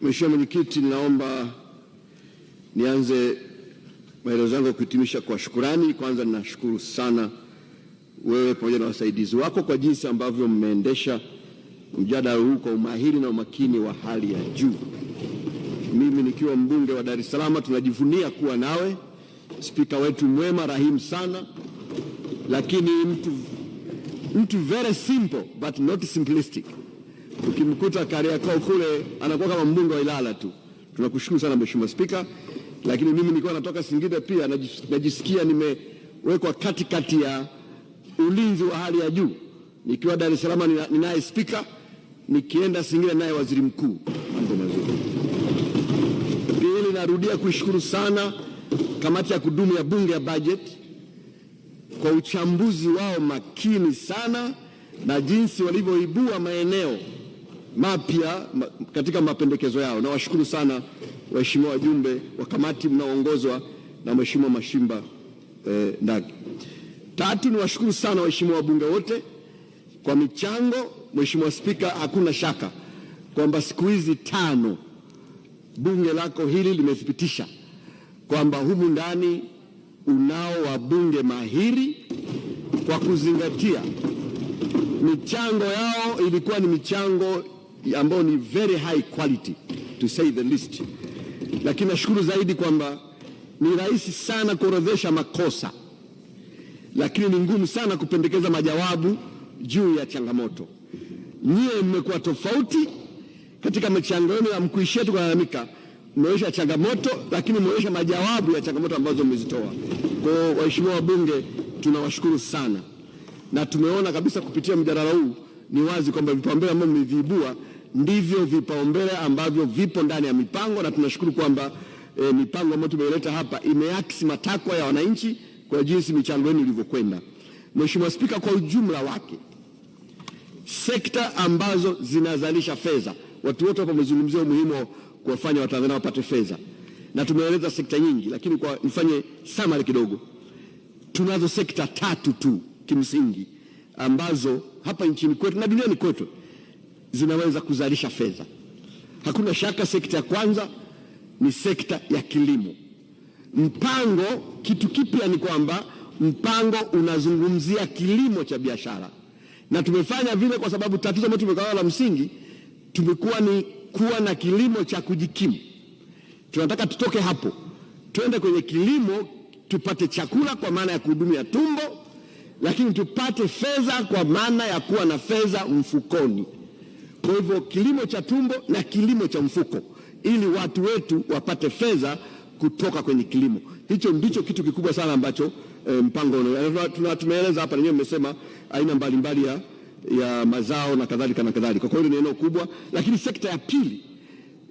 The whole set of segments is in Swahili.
Mheshimiwa Mwenyekiti, ninaomba nianze maelezo yangu kuhitimisha kwa shukurani. Kwanza ninashukuru sana wewe pamoja na wasaidizi wako kwa jinsi ambavyo mmeendesha mjadala huu kwa umahiri na umakini wa hali ya juu. Mimi nikiwa mbunge wa Dar es Salaam tunajivunia kuwa nawe, spika wetu mwema, rahimu sana, lakini mtu very simple but not simplistic. Ukimkuta Kariakoo kule anakuwa kama mbunge wa Ilala tu. Tunakushukuru sana Mheshimiwa Spika. Lakini mimi nikiwa natoka Singida pia najisikia nimewekwa katikati ya ulinzi wa hali ya juu. Nikiwa Dar es Salaam ninaye spika, nikienda Singida naye waziri mkuu. Mambo mazuri. Pili, narudia kuishukuru sana kamati ya kudumu ya bunge ya budget kwa uchambuzi wao makini sana na jinsi walivyoibua maeneo mapya katika mapendekezo yao. Na washukuru sana waheshimiwa wajumbe wa kamati mnaoongozwa na Mheshimiwa Mashimba Ndagi. Tatu, ni washukuru sana waheshimiwa wabunge wote kwa michango. Mheshimiwa Spika, hakuna shaka kwamba siku hizi 5 bunge lako hili limethibitisha kwamba humu ndani unao wabunge mahiri kwa kuzingatia michango yao ilikuwa ni michango ambayo ni very high quality to say the least. Lakini nashukuru zaidi kwamba ni rahisi sana kuorodhesha makosa, lakini ni ngumu sana kupendekeza majawabu juu ya changamoto. Nyie mmekuwa tofauti katika michango yenu, hamkuishia tu kulalamika, mmeonyesha changamoto lakini mmeonyesha majawabu ya changamoto ambazo mmezitoa. Kwa hiyo waheshimiwa wabunge tunawashukuru sana, na tumeona kabisa kupitia mjadala huu ni wazi kwamba vipaumbele ambavyo mmeviibua ndivyo vipaumbele ambavyo vipo ndani ya mipango, na tunashukuru kwamba mipango ambayo tumeileta hapa imeakisi matakwa ya wananchi kwa jinsi michango yenu ilivyokwenda. Mheshimiwa Spika, kwa ujumla wake sekta ambazo zinazalisha fedha, watu wote hapa wamezungumzia umuhimu wa kuwafanya Watanzania wapate fedha, na tumeeleza sekta nyingi, lakini kwa nifanye summary kidogo, tunazo sekta 3 tu kimsingi ambazo hapa nchini kwetu na duniani kote zinaweza kuzalisha fedha. Hakuna shaka sekta ya kwanza ni sekta ya kilimo. Mpango, kitu kipya ni kwamba mpango unazungumzia kilimo cha biashara, na tumefanya vile kwa sababu tatizo ambalo tumekuwa la msingi tumekuwa ni kuwa na kilimo cha kujikimu. Tunataka tutoke hapo tuende kwenye kilimo, tupate chakula kwa maana ya kuhudumia tumbo, lakini tupate fedha kwa maana ya kuwa na fedha mfukoni. Kwa hivyo kilimo cha tumbo na kilimo cha mfuko, ili watu wetu wapate fedha kutoka kwenye kilimo. Hicho ndicho kitu kikubwa sana ambacho mpango tumeeleza hapa, nenyewe mmesema aina mbalimbali ya mazao na kadhalika na kadhalika. Kwa hiyo ni eneo kubwa. Lakini sekta ya pili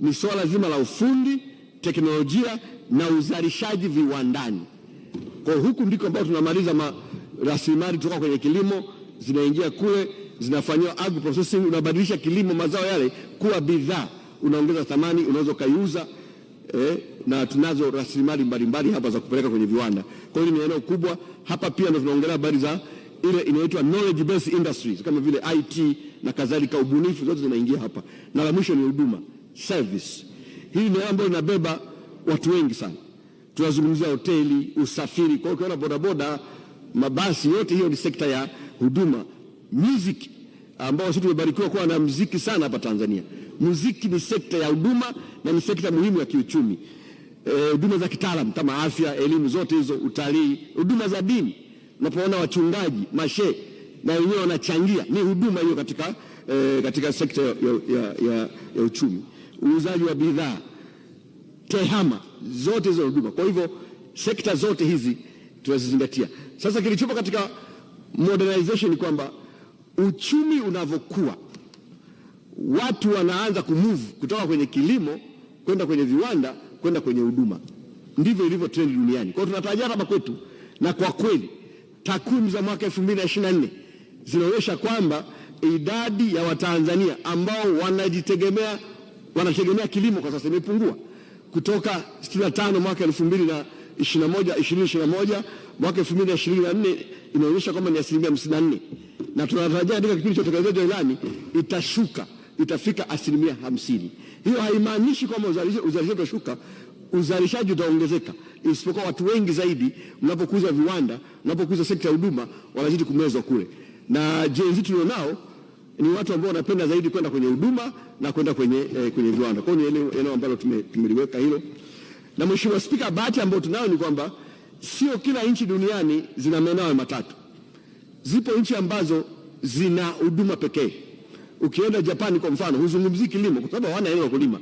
ni swala zima la ufundi, teknolojia na uzalishaji viwandani. Kwa huku ndiko ambao tunamaliza rasilimali kutoka kwenye kilimo zinaingia kule, zinafanywa agro processing, unabadilisha kilimo mazao yale kuwa bidhaa, unaongeza thamani, unaweza kaiuza, na tunazo rasilimali mbalimbali hapa za kupeleka kwenye viwanda. Kwa hiyo ni eneo kubwa. Hapa pia ndio tunaongelea habari za ile inaitwa knowledge based industries kama vile IT na kadhalika, ubunifu zote zinaingia hapa. Na la mwisho ni huduma, service. Hii ni ambayo inabeba watu wengi sana. Tunazungumzia hoteli, usafiri, kwa hiyo ukiona bodaboda, mabasi, yote hiyo ni sekta ya huduma. Music, ambao sisi tumebarikiwa kuwa na muziki sana hapa Tanzania. Muziki ni sekta ya huduma na ni sekta muhimu ya kiuchumi. Huduma za kitaalamu kama afya, elimu, zote hizo, utalii, huduma za dini. Unapoona wachungaji, mashe na wenyewe wanachangia, ni huduma hiyo katika sekta ya uchumi. Uuzaji wa bidhaa, tehama, zote hizo huduma. Kwa hivyo sekta zote hizi tunazizingatia. Sasa kilichopo katika modernization ni kwamba uchumi unavyokuwa, watu wanaanza kumove kutoka kwenye kilimo kwenda kwenye viwanda kwenda kwenye huduma. Ndivyo ilivyo trend duniani. Kwa hiyo tunatarajia hapa kwetu, na kwa kweli takwimu za mwaka 2024 zinaonyesha kwamba idadi ya Watanzania ambao wanategemea kilimo kwa sasa imepungua kutoka 65 mwaka 2021, 2021, mwaka 2024 inaonyesha kwamba ni 54%, na tunatarajia katika kipindi cha utekelezaji wa ilani itashuka, itafika 50%. Hiyo haimaanishi kwamba uzalishaji utashuka, uzalishaji utaongezeka, isipokuwa watu wengi zaidi mnapokuza viwanda, mnapokuza sekta ya huduma, wanazidi kumezwa kule. Na Gen Z tulionao ni watu ambao wanapenda zaidi kwenda kwenye huduma na kwenda kwenye viwanda. Kwa hiyo ni eneo ambalo tumeliweka hilo. Na Mheshimiwa Spika, bahati ambayo tunayo ni kwamba sio kila nchi duniani zina maeneo matatu. Zipo nchi ambazo zina huduma pekee. Ukienda Japani kwa mfano, huzungumzii kilimo kwa sababu hawana eneo la kulima.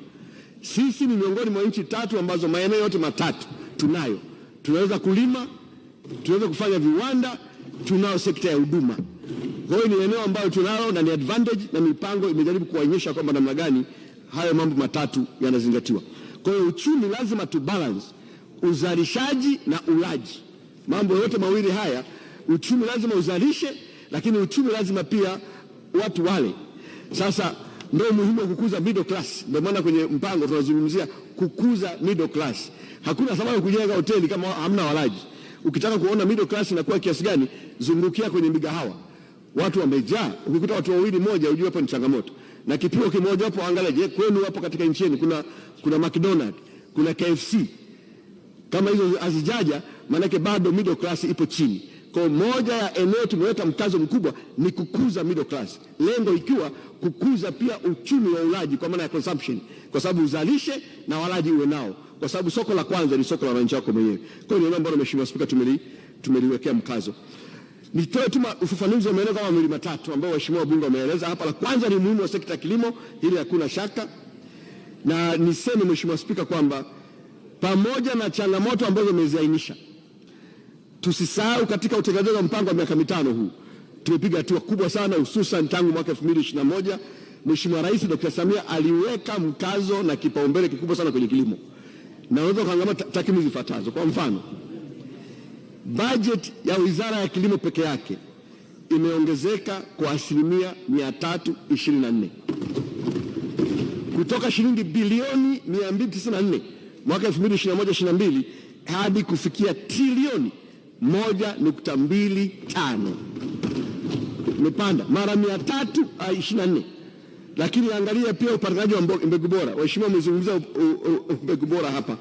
Sisi ni miongoni mwa nchi tatu ambazo maeneo yote matatu tunayo. Tunaweza kulima, tunaweza kufanya viwanda, tunao sekta ya huduma. Kwa hiyo ni eneo ambalo tunalo na ni advantage, na mipango imejaribu kuonyesha kwamba namna gani hayo mambo matatu yanazingatiwa. Kwa hiyo uchumi lazima tu balance uzalishaji na ulaji. Mambo yote mawili haya, uchumi lazima uzalishe, lakini uchumi lazima pia watu wale. Sasa ndio muhimu wa kukuza middle class. Ndio maana kwenye mpango tunazungumzia kukuza middle class. Hakuna sababu kujenga hoteli kama hamna walaji. Ukitaka kuona middle class inakuwa kiasi gani, zungukia kwenye migahawa. Watu wamejaa. Ukikuta watu wawili moja, ujue hapo ni changamoto. Na kipimo kimoja hapo, angalia, je, kwenu hapo katika nchi yenu kuna McDonald, kuna KFC. Kama hizo hazijaja, maana yake bado middle class ipo chini. Kwa moja ya eneo tumeweka mkazo mkubwa ni kukuza middle class. Lengo ikiwa kukuza pia uchumi wa ulaji kwa maana ya consumption, kwa sababu uzalishe na walaji uwe nao, kwa sababu soko la kwanza ni soko la wananchi wako mwenyewe. Kwa hiyo ni eneo ambalo Mheshimiwa Spika tumeliwekea mkazo. Nitoe tu ufafanuzi wa maeneo kama mawili matatu ambao waheshimiwa wabunge wameeleza hapa. La kwanza ni umuhimu wa sekta ya kilimo, hili hakuna shaka. Na niseme Mheshimiwa Spika kwamba pamoja na changamoto ambazo umeziainisha, tusisahau katika utekelezaji wa mpango wa miaka 5 huu tumepiga hatua kubwa sana, hususan tangu mwaka 2021 Mheshimiwa Rais Dr. Samia aliweka mkazo na kipaumbele kikubwa sana kwenye kilimo. Na unaweza kuangalia takwimu zifuatazo. Kwa mfano, budget ya Wizara ya Kilimo peke yake imeongezeka kwa 324% kutoka shilingi bilioni 294 mwaka 2021-22 hadi kufikia trilioni 1.25. Imepanda mara 324. Lakini angalia pia upatikanaji wa mbegu bora. Waheshimiwa mmezungumza mbegu bora hapa.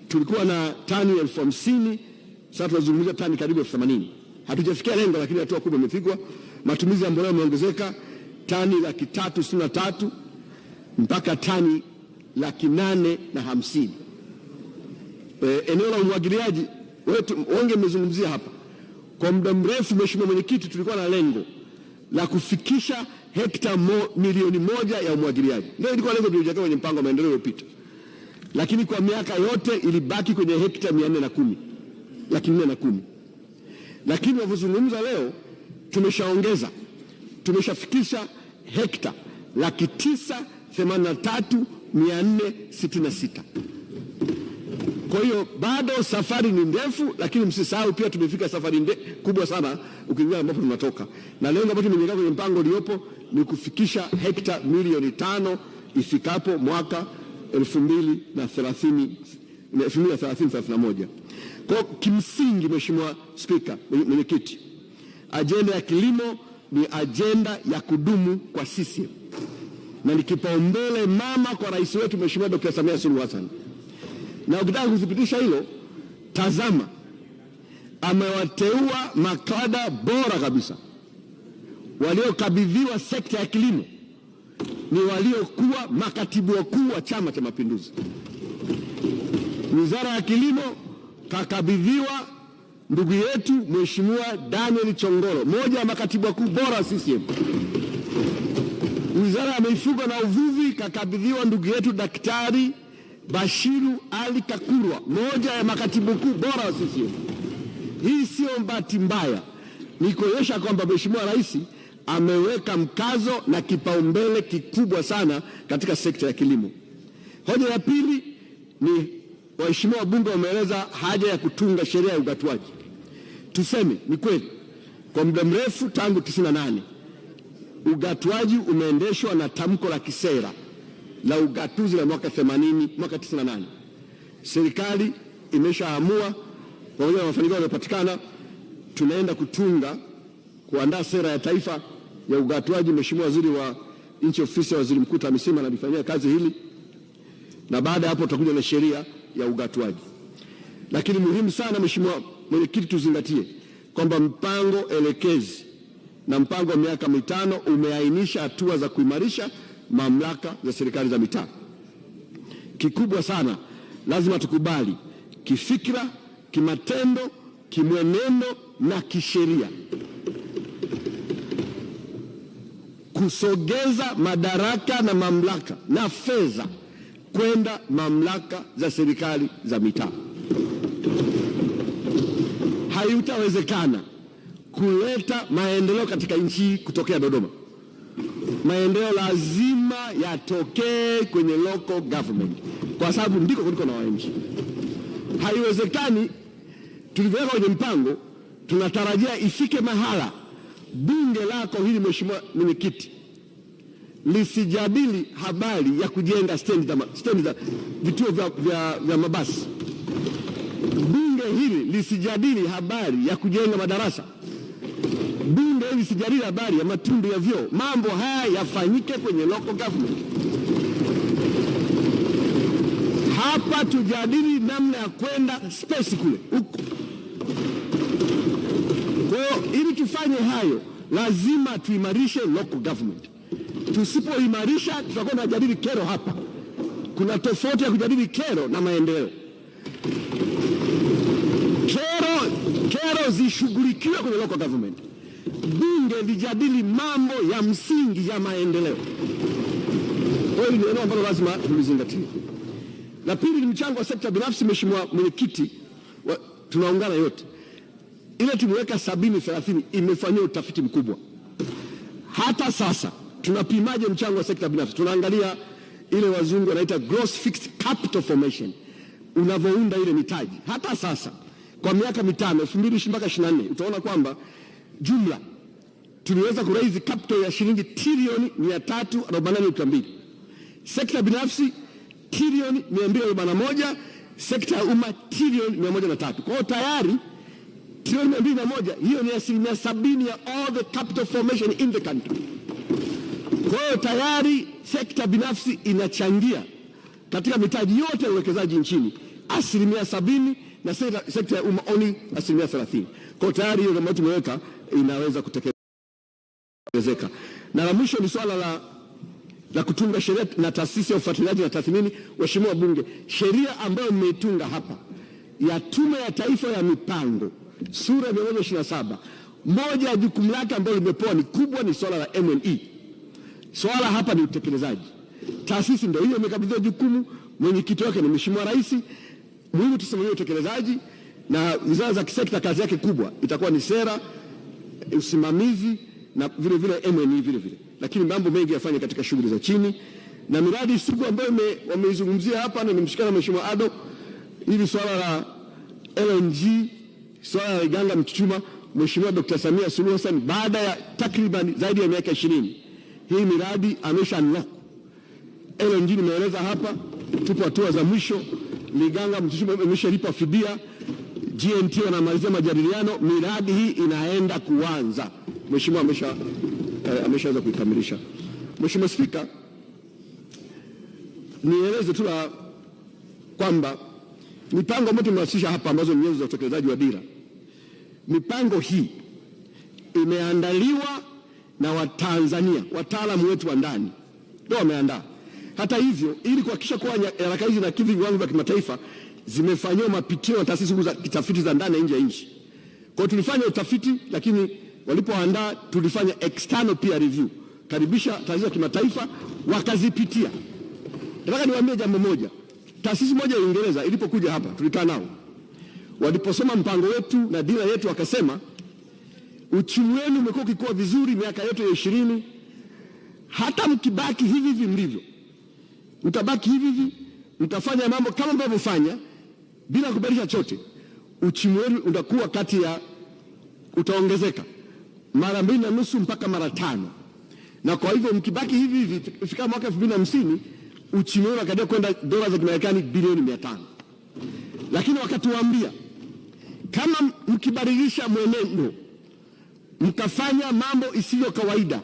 Tulikuwa na tani 50,000, sasa tunazungumzia tani karibu 80,000. Hatujafikia lengo, lakini hatua kubwa imepigwa. Matumizi ya mbolea yameongezeka tani 363,000 mpaka tani 850,000. Eneo la umwagiliaji wetu wengi mmezungumzia hapa. Kwa muda mrefu Mheshimiwa Mwenyekiti, tulikuwa na lengo la kufikisha hekta milioni 1 ya umwagiliaji. Ndio ilikuwa lengo tuliyojiwekea kwenye mpango wa maendeleo uliopita. Lakini kwa miaka yote ilibaki kwenye hekta 410, 410. Lakini tunavyozungumza leo tumeshaongeza, tumeshafikisha hekta 983,466. Kwa hiyo bado safari ni ndefu, lakini msisahau pia tumefika safari kubwa sana ukiangalia ambapo tunatoka. Na lengo ambalo tumeweka kwenye mpango uliopo ni kufikisha hekta milioni 5 ifikapo mwaka 2030-31. Kwa kimsingi Mheshimiwa Spika, Mwenyekiti, ajenda ya kilimo ni ajenda ya kudumu kwa sisi na ni kipaumbele mama kwa rais wetu Mheshimiwa Dr. Samia Suluhu Hassan. Na ukitaka kudhibitisha hilo, tazama, amewateua makada bora kabisa waliokabidhiwa sekta ya kilimo ni waliokuwa makatibu wakuu wa Chama cha Mapinduzi. Wizara ya Kilimo kakabidhiwa ndugu yetu Mheshimiwa Daniel Chongolo, mmoja wa makatibu wakuu bora wa CCM. Wizara ya Mifugo na Uvuvi kakabidhiwa ndugu yetu Daktari Bashiru Ali Kakurwa, mmoja ya makatibu wakuu bora wa CCM. Hii sio bahati mbaya, ni kuonyesha kwamba Mheshimiwa Rais ameweka mkazo na kipaumbele kikubwa sana katika sekta ya kilimo. Hoja ya pili ni waheshimiwa wabunge wameeleza haja ya kutunga sheria ya ugatuaji. Tuseme ni kweli, kwa muda mrefu tangu 98 ugatuaji umeendeshwa na tamko la kisera la ugatuzi la mwaka 80, mwaka 98. Serikali imeshaamua pamoja na mafanikio yaliyopatikana, tunaenda kutunga kuandaa sera ya taifa ya ugatuaji. Mheshimiwa Waziri wa Nchi Ofisi ya Waziri Mkuu TAMISEMI analifanyia kazi hili. Na baada ya hapo tutakuja na sheria ya ugatuaji. Lakini muhimu sana, Mheshimiwa Mwenyekiti, tuzingatie kwamba mpango elekezi na mpango wa miaka 5 umeainisha hatua za kuimarisha mamlaka za serikali za mitaa. Kikubwa sana lazima tukubali kifikra, kimatendo, kimwenendo na kisheria kusogeza madaraka na mamlaka na fedha kwenda mamlaka za serikali za mitaa. Haitawezekana kuleta maendeleo katika nchi kutokea Dodoma. Maendeleo lazima yatokee kwenye local government, kwa sababu ndiko kuliko na wananchi. Haiwezekani tulivyoweka kwenye mpango, tunatarajia ifike mahala bunge lako hili, Mheshimiwa Mwenyekiti, lisijadili habari ya kujenga stendi za vituo vya mabasi. Bunge hili lisijadili habari ya kujenga madarasa. Bunge hili lisijadili habari ya matundu ya vyoo. Mambo haya yafanyike kwenye local government. Hapa tujadili namna ya kwenda space kule huko. Kwa hiyo ili tufanye hayo lazima tuimarishe local government. Tusipoimarisha tutakuwa tunajadili kero hapa. Kuna tofauti ya kujadili kero na maendeleo. Kero zishughulikiwe kwenye local government. Bunge lijadili mambo ya msingi ya maendeleo. Kwa hiyo ni eneo ambalo lazima tulizingatie. La pili ni mchango wa sekta binafsi. Mheshimiwa Mwenyekiti, tunaungana yote. Ile tumeweka 70-30 imefanywa utafiti mkubwa. Hata sasa tunapimaje mchango wa sekta binafsi? Tunaangalia ile wazungu wanaita gross fixed capital formation, unavyounda ile mitaji. Hata sasa kwa miaka 5 2020 mpaka 24 utaona kwamba jumla tuliweza kuraise capital ya shilingi trilioni 348.2. Sekta binafsi trilioni 241, sekta ya umma trilioni 103. Kwa hiyo tayari trilioni 201, hiyo ni 70% ya all the capital formation in the country. Kwa hiyo tayari sekta binafsi inachangia katika mitaji yote ya uwekezaji nchini 70% na sekta ya umma only 30%. Kwa hiyo tayari hiyo ambayo tumeweka inaweza kutekelezeka. Na la mwisho ni swala la kutunga sheria na taasisi ya ufuatiliaji na tathmini. Waheshimiwa Bunge, sheria ambayo mmeitunga hapa ya Tume ya Taifa ya Mipango sura ya 127, moja ya jukumu lake ambalo limepewa ni kubwa ni swala la M&E. Swala hapa ni utekelezaji. Taasisi ndio hiyo imekabidhiwa jukumu, mwenyekiti wake ni Mheshimiwa Rais. Muhimu tusimamie utekelezaji, na wizara za kisekta kazi yake kubwa itakuwa ni sera, usimamizi na vile vile M&E vile vile. Lakini mambo mengi yafanye katika shughuli za chini na miradi sugu ambayo wameizungumzia hapa, na nimshikana Mheshimiwa Ado, hili swala la LNG, swala la Iganga Mchuchuma. Mheshimiwa Dr. Samia Suluhu Hassan baada ya takriban zaidi ya miaka 20 hii miradi amesha unlock. LNG nimeeleza hapa, tupo hatua za mwisho. Liganga Mchuchuma imeshalipa fidia, GNT wanamalizia majadiliano, miradi hii inaenda kuanza. Mheshimiwa ameshaanza kuikamilisha. Mheshimiwa Spika, nieleze tu kwamba mipango ambayo tumewasilisha hapa ambazo ni nyenzo za utekelezaji wa dira, mipango hii imeandaliwa na Watanzania, wataalamu wetu wa ndani ndio wameandaa. Hata hivyo, ili kuhakikisha kuwa nyaraka hizi zinakidhi viwango vya kimataifa, zimefanyiwa mapitio na taasisi za kitafiti za ndani na nje ya nchi. Kwa hiyo tulifanya utafiti, lakini walipoandaa tulifanya external peer review, karibisha taasisi za kimataifa wakazipitia. Nataka niwaambie jambo moja. Taasisi moja ya Uingereza ilipokuja hapa, tulikaa nao. Waliposoma mpango wetu na dira yetu wakasema, uchumi wenu umekuwa ukikua vizuri miaka yote ya 20, hata mkibaki hivi hivi mlivyo, mtabaki hivi hivi, mtafanya mambo kama mnavyofanya bila kubadilisha chochote, uchumi wenu utakuwa kati ya utaongezeka mara 2.5 mpaka mara 5. Na kwa hivyo mkibaki hivi hivi ifika mwaka 2050 uchumi wenu unakadiria kwenda dola za Kimarekani bilioni 500. Lakini wakatuambia kama mkibadilisha mwenendo mkafanya mambo isivyo kawaida,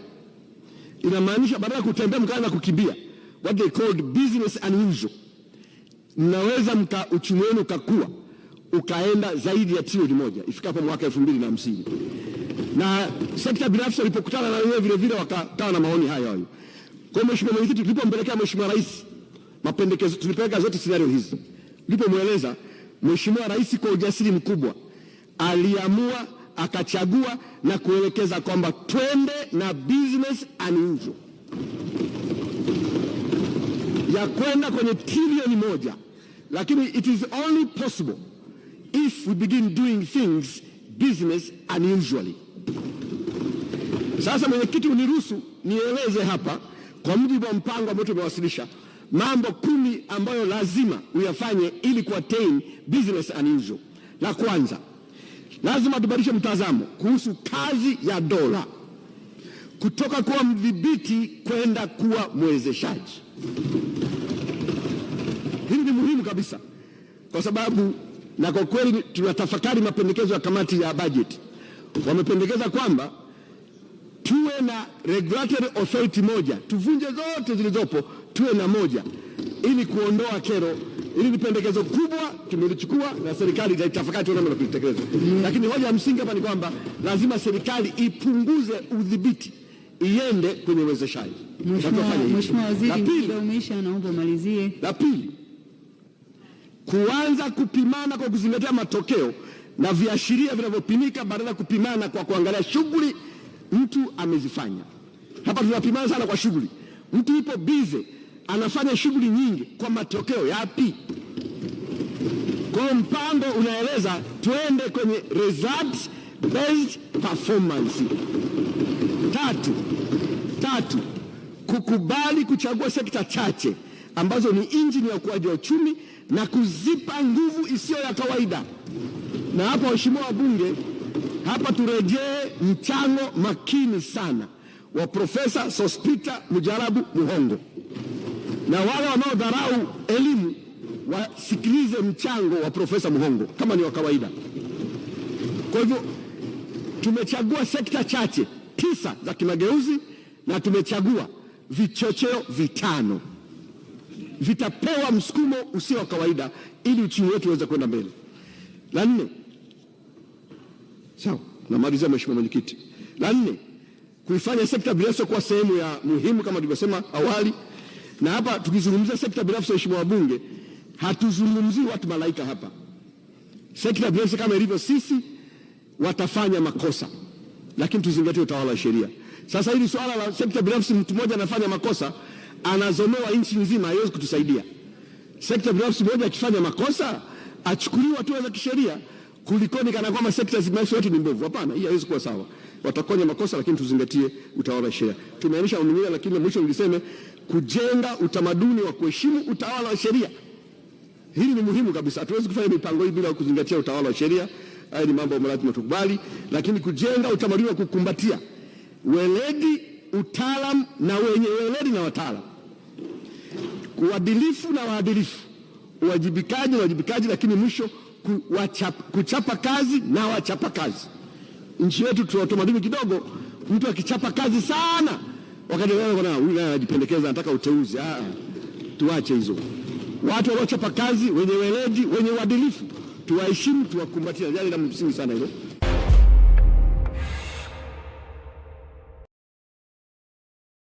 inamaanisha badala ya kutembea mkaanza kukimbia, what they called business unusual, Mnaweza uchumi wenu ukakua ukaenda zaidi ya trilioni 1 ifikapo mwaka 2050. Na sekta binafsi walipokutana na wenyewe vile vile wakakaa na maoni hayo hayo. Kwa hiyo Mheshimiwa Mwenyekiti, tulipompelekea Mheshimiwa Rais mapendekezo, tulipeleka zote scenario hizi. Tulipomweleza Mheshimiwa Rais kwa ujasiri mkubwa aliamua, akachagua na kuelekeza kwamba twende na business unusual ya kwenda kwenye trilioni 1, lakini it is only possible if we begin doing things business unusually. Sasa mwenyekiti, uniruhusu nieleze hapa kwa mujibu wa mpango ambao tumewasilisha mambo 10 ambayo lazima uyafanye ili kuattain business unusual. La kwanza, lazima tubadilishe mtazamo kuhusu kazi ya dola kutoka kuwa mdhibiti kwenda kuwa mwezeshaji. Hili ni muhimu kabisa, kwa sababu na kwa kweli tunatafakari mapendekezo ya kamati ya budget. Wamependekeza kwamba tuwe na regulatory authority moja, tuvunje zote zilizopo, tuwe na moja ili kuondoa kero. Hili ni pendekezo kubwa, tumelichukua na serikali itaitafakari tuone namna ya kulitekeleza. Lakini hoja ya msingi hapa ni kwamba lazima serikali ipunguze udhibiti, iende kwenye uwezeshaji. Mheshimiwa Waziri, muda umeisha, naomba umalizie. La pili, kuanza kupimana kwa kuzingatia matokeo na viashiria vinavyopimika badala ya kupimana kwa kuangalia shughuli mtu amezifanya. Hapa tunapimana sana kwa shughuli. Mtu yupo busy anafanya shughuli nyingi, kwa matokeo yapi? Kwa mpango unaeleza tuende kwenye results based performance. Tatu, kukubali kuchagua sekta chache ambazo ni injini ya ukuaji wa uchumi na kuzipa nguvu isiyo ya kawaida. Na hapa waheshimiwa wabunge, hapa turejee mchango makini sana wa Profesa Sospeter Mujarabu Muhongo, na wale wanaodharau elimu wasikilize mchango wa Profesa Muhongo kama ni wa kawaida. Kwa hivyo tumechagua sekta chache 9 za kimageuzi na tumechagua vichocheo 5 vitapewa msukumo usio wa kawaida ili uchumi wetu uweze kwenda mbele. La nne, sawa, namalizia Mheshimiwa Mwenyekiti. La nne, kuifanya sekta binafsi kuwa sehemu ya muhimu kama tulivyosema awali. Na hapa tukizungumzia sekta binafsi, waheshimiwa wabunge, hatuzungumzii watu malaika hapa. Sekta binafsi kama ilivyo sisi watafanya makosa, lakini tuzingatie utawala wa sheria. Sasa hili swala la sekta binafsi, mtu mmoja anafanya makosa anazomewa nchi nzima, haiwezi kutusaidia. Sekta binafsi mmoja akifanya makosa achukuliwe hatua za kisheria, kulikoni kana kwamba sekta binafsi yote ni mbovu. Hapana, hii haiwezi kuwa sawa. Watakonya makosa, lakini tuzingatie utawala wa sheria. Tumeanisha mambo, lakini mwisho niliseme kujenga utamaduni wa kuheshimu utawala wa sheria. Hili ni muhimu kabisa. Hatuwezi kufanya mipango hii bila kuzingatia utawala wa sheria. Haya ni mambo ambayo lazima tukubali, lakini kujenga utamaduni wa kukumbatia weledi, utaalam na wenye weledi na wataalam, uadilifu na waadilifu, uwajibikaji na wajibikaji, lakini mwisho kuchapa kazi na wachapa kazi. Nchi yetu tuna utamaduni kidogo, mtu akichapa kazi sana wakati wao huyu anajipendekeza anataka uteuzi. Tuache hizo. Watu waliochapa kazi, wenye weledi, wenye uadilifu, tuwaheshimu, tuwakumbatie. Jambo la msingi sana hilo.